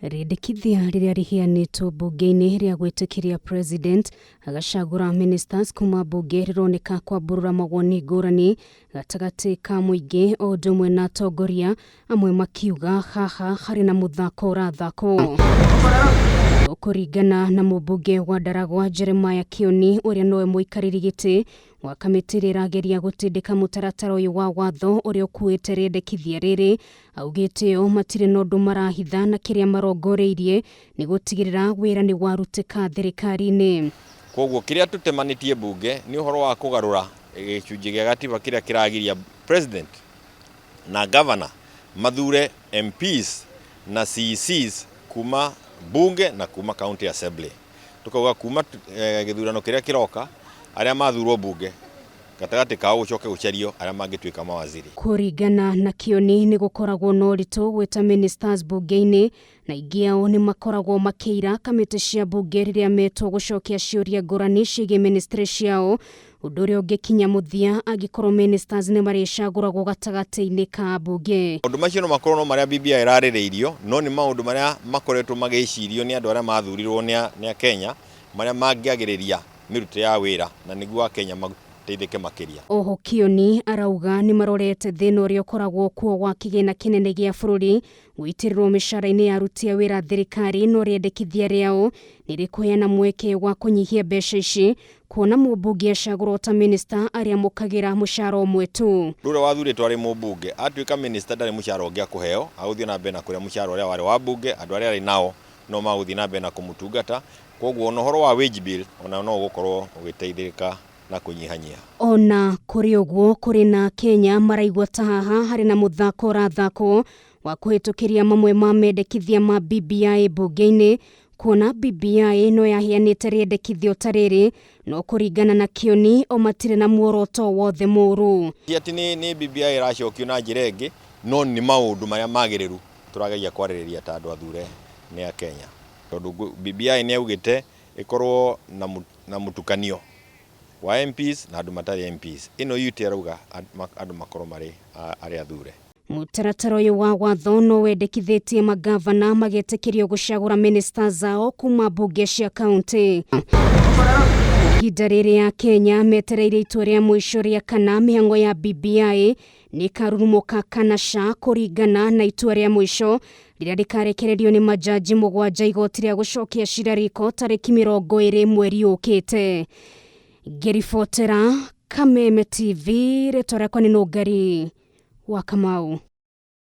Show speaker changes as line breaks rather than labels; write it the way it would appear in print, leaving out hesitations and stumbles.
Rĩendekithia rĩrĩa rĩheanĩtwo mbunge-inĩ rĩa gwĩtĩkĩria President agacagũra ministers kuma mbunge rĩroneka kwambũrũra mawoni ngũrani gatagatĩ ka mũingĩ o ũndũ ũmwe na atongoria amwe makiuga haha harĩ na mũthako ũrathakwo. Kũringana na mũmbunge wa Ndaragwa Jeremiah Kĩoni ũrĩa nowe mũikarĩri gĩtĩ wa kamĩtĩ ĩrĩa ĩrageria gũtindĩka mũtaratara ũyũ wa watho ũrĩa ũkuĩte rĩendekithia rĩrĩ. Augĩte o matirĩ na ũndũ marahitha na kĩrĩa marongoreirie nĩ gũtigĩrĩra wĩra nĩ warutĩka thirikari-inĩ.
Kwoguo kĩrĩa tũtemanĩtie mbunge nĩ ũhoro wa kũgarũra gĩcunjĩ gĩa gatiba kĩrĩa kĩragiria president na governor mathure MPs na CECs kuma bunge na kuma county assembly. Tũkauga kuma gĩthurano kĩrĩa kĩroka arĩa mathurwo bunge gatagatĩ kao gũcoke gũcario arĩa mangĩtuĩka mawaziri.
Kũringana na Kĩoni nĩ gũkoragwo na ũritũ gwĩta ministers bunge-inĩ na aingĩ ao nĩ makoragwo makĩira kamĩtĩ cia bunge rĩrĩa metwo gũcokia ciũria ngũrani ciĩgiĩ ministry ciao, ũndũ ũrĩa ũngĩkinya mũthia angĩkorwo ministers nĩ marĩcagũragwo gatagatĩ-inĩ ka bunge.
Maũndũ macio no makorwo no marĩa BBI ĩrarĩrĩirio, no nĩ maũndũ marĩa makoretwo magĩcirio nĩ andũ arĩa mathurirwo nĩ Akenya, marĩa mangĩagĩrĩria mĩrutĩre ya wĩra na nĩguo Akenya mateithĩke makĩria.
Oho Kĩoni arauga nĩ marorete thĩna ũrĩa ũkoragwo kuo wa kĩgĩna kĩnene gĩa bũrũri gũitĩrĩrwo mĩcara-inĩ ya aruti a wĩra thirikari, no rĩendekithia rĩao nĩ rĩkũheana mweke wa kũnyihia mbeca ici kuona mũmbunge acagũrwo ta minista arĩamũkagĩra mũcara ũmwe tu.
Mũndũ ũrĩa wathurĩtwo arĩ mũmbunge atuĩka minista ndarĩ mũcara ũngĩ akũheo, agũthiĩ na mbere na kũrĩa mũcara ũrĩa warĩ wa mbunge, andũ arĩa arĩ nao no magũthiĩ na mbere na kũmũtungata, kwoguo ona ũhoro wa wage bill ona no ũgũkorwo ũgĩteithĩka na kũnyihanyiha.
Ona kũrĩ ũguo, kũrĩ na Akenya maraigua ta haha harĩ na mũthako ũrathakwo wa kũhĩtũkĩria mamwe ma mendekithia ma BBI mbunge-inĩ, kuona BBI no yaheanĩte rĩendekithio ta rĩrĩ, no kũringana na Kĩoni o matirĩ na muoroto wothe mũru.
Ti atĩ nĩ BBI ĩracokio na njĩra ĩngĩ, no nĩ maũndũ marĩa magĩrĩru tũrageria kwarĩrĩria ta andũ athure nĩ Akenya. Tondũ BBI nĩ yaugĩte ĩkorwo na mũtukanio wa MPs na andũ matarĩ MPs. Ĩno itũ ĩrauga andũ makorwo marĩ arĩa athure.
Mũtaratara ũyũ wa watho no wendekithĩtie magavana magetĩkĩrio gũcagũra minista zao kuma mbunge cia kaunti. Ihinda rĩrĩ Akenya metereire itua rĩa mũico rĩa kana mĩhang'o ya BBI nĩ ĩkarurumũka kana ca kũringana na itua rĩa mũico rĩrĩa rĩkarekererio nĩ majaji mũgwanja igoti rĩa gũcokia cira riko tarĩki 20 mweri ũkĩte. Ngĩribotera Kameme TV, rĩtwa rĩakwa nĩ Nũngari wa Kamau.